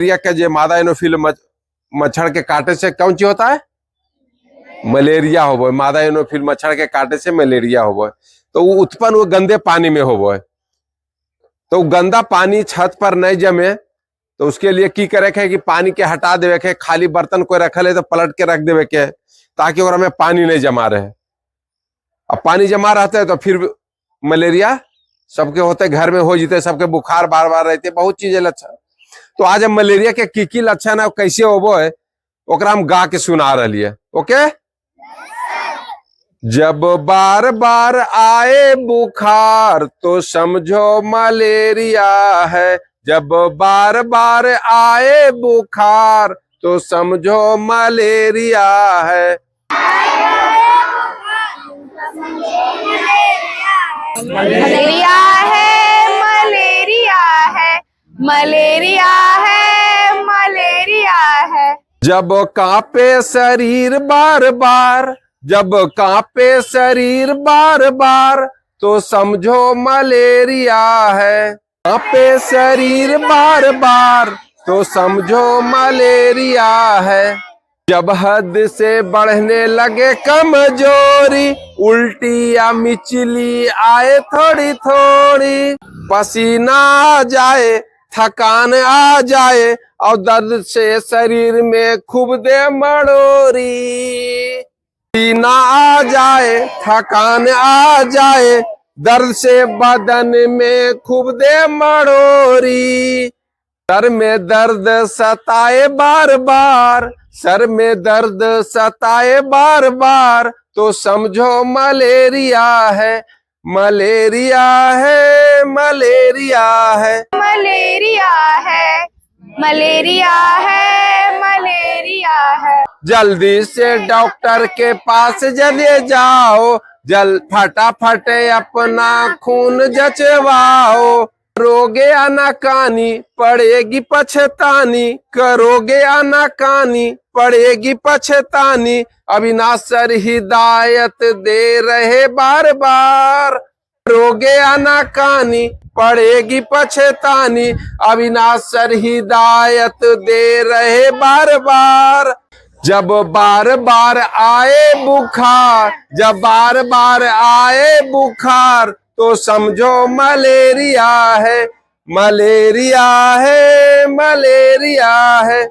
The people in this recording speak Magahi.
मलेरिया के जे मादा एनोफिल मच्छर के काटे से कौन चीज होता है? मलेरिया होबो है। मादा एनोफिल मच्छर के काटे से मलेरिया होबो है। तो वो उत्पन्न वो गंदे पानी में होबो है। तो गंदा पानी छत पर नहीं जमे तो उसके लिए की करे के है कि पानी के हटा देवे के, खाली बर्तन कोई रखल है तो पलट के रख देवे के, ताकि ओकरा में पानी नहीं जमा रहे। अब पानी जमा रहता है तो फिर मलेरिया सबके होते, घर में हो जीते, सबके बुखार बार बार रहते, बहुत चीजें लक्षण। तो आज हम मलेरिया के की की लक्षण है और कैसे होबो है ओकरा हम गा के सुना रही है। ओके। जब बार बार आए बुखार तो समझो मलेरिया है। जब बार बार आए बुखार तो समझो मलेरिया है। मलेरिया है, मलेरिया है, मलेरिया है, मलेरिया है। जब कांपे शरीर बार बार, जब कांपे शरीर बार बार तो समझो मलेरिया है। कांपे शरीर बार बार तो समझो मलेरिया है। जब हद से बढ़ने लगे कमजोरी, उल्टी या मिचली आए थोड़ी थोड़ी, पसीना आ जाए, थकान आ जाए और दर्द से शरीर में खूब दे मड़ोरी। पसीना आ जाए, थकान आ जाए, दर्द से बदन में खूब दे मड़ोरी। सर में दर्द सताए बार बार, सर में दर्द सताए बार बार तो समझो मलेरिया है, मलेरिया है, मलेरिया है। मलेरिया है, मलेरिया है, मलेरिया है। जल्दी से डॉक्टर के पास चले जाओ, जल फटाफट अपना खून जचवाओ। करोगे आनाकानी पड़ेगी पछतानी, करोगे आनाकानी पड़ेगी पछतानी। अविनाश सर हिदायत दे रहे बार बार। करोगे आनाकानी पड़ेगी पछतानी, अविनाश सर हिदायत दे रहे बार बार। जब बार बार आए बुखार, जब बार बार आए बुखार तो समझो मलेरिया है, मलेरिया है, मलेरिया है।